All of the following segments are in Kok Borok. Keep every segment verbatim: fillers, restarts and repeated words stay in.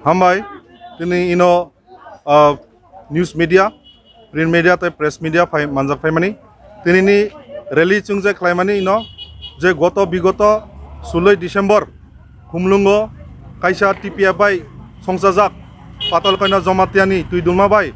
Hambai, tini ino, ah, news media, print media tei press media phai manjak phaimani. Tinini rally chwng je khlaimani ino je goto bigoto suloi December Khumlungo kaisa T P F bai songchajak Patal Koina Jamatia ni twi dulma bai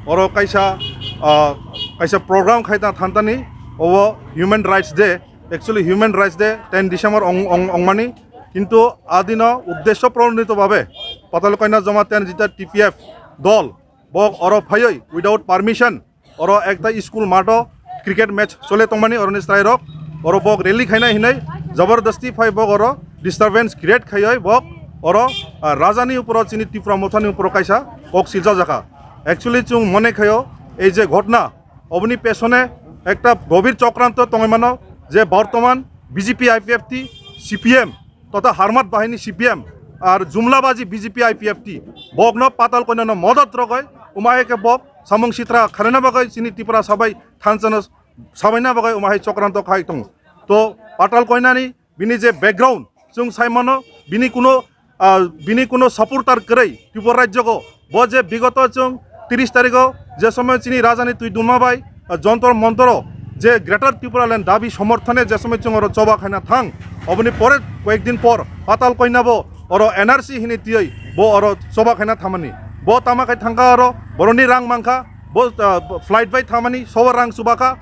oro kaisa, ah, kaisa program khaita thantani obo Human Rights Day. Actually, Human Rights Day ten December ong-, ong-, ongmani, kintu adino uddesho pronito babe Patal Koina Jamatia ni jita T P F dol bok oro phaioi without permission oro ekta school matho cricket match chole tongmani oroni chwrairok, oro bok rally khaina hinwi jabardasti phai bok oro disturbance create khaioi bok oro, ah, rajani uporo chini Tipra Mothani uporo kaisa kok siljajakha. Actually, chwng mone khaio ei je ghotna oboni pesone ekta gobir chokranto tongwi mano je bortoman B J P I P F T, C P M totha Harmat bahini C P M ar jumlabaji B J P I P F T bokno Patal Koinano modot rogoi umai ke bok samung sitra kharina bagoi chini Tripura sabai thansano sabaina bagoi umai chokranto khai tongo. To Patal Koinani bini je background chwng sai mano, bini kuno, ah, bini kuno supporter kwrwi Tripura rajyogo. Bo je bigoto chwng tris tarikho je somoy chini rajani twi duma bai, ah, Jontor Montoro je Greater Tipraland dabi somorthone je somoy chwng oro choba khaina thang, oboni pore koyekdin por Patal Koina bo oro N R C hini tiyoi bo oro choba khaina thamani. Bo tama khai thangkha oro boroni rang mankha, bo, ah, flight bai thamani, sobo rang chubakha.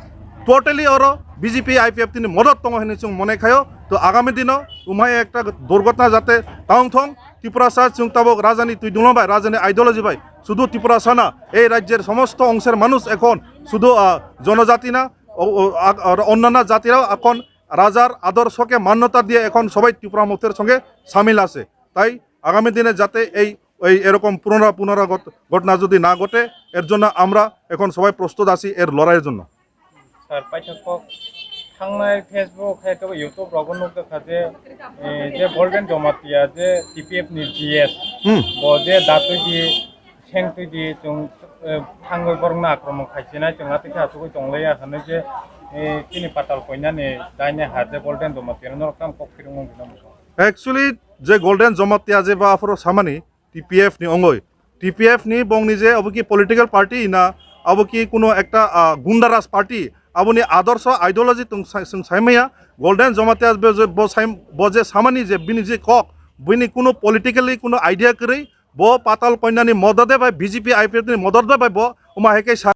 Totally oro B J P I P F T ni modot tongo hinwi chwng mone khaio. To agami dino umhai ekta durghotna jate taung thong, Tiprasa chwng tabok rajani twi dunglam bai, rajani ideology bai, sudu Tiprasa na, ei rajyer somosto ongser manush ekhon sudu, ah, jonojati na, o, o, ag-, ar onnana jatirao ekhon rajar adorsho ke manyota diye ekhon sobai Tipra Mothar songe samil ase. Tai agami dine jate ei, ei erokom punora-, punora got-, ghotna jodi na ghote, er jonno amra ekhon sobai prostut achi er loraiyer jonno. Sir, paithak kok thangnai Facebook hai khe YouTube rogo nukjakha je, eh, je Golden Jamatia je T P F ni G S, Hmm. bo je datwi di, sengtwi di, chwng, eh, thangwi borokno akromon khaisinai, chwng atwi khe achugwi tonglaiya hinwi je, eh, chini Patal Koinani daini ha je Golden Jamatia norok tamo kok phirwngmung bino muchung. Actually, je Golden Jamatia je ba aphuru samani, T P F ni ongoi. T P F ni bongni je abo ki political party na, abo ki kuno ekta, ah, gunda raj party, aboni adorsho ideology tong sai-, chwng saimaya. Golden Jamatia bo je, bo sai-, bo je samani je bini je kok, bini kuno politically kuno idea kwrwi, bo Patal Koinani modot de bai B J P I P F ni modot de bai bo uma hai khe sa-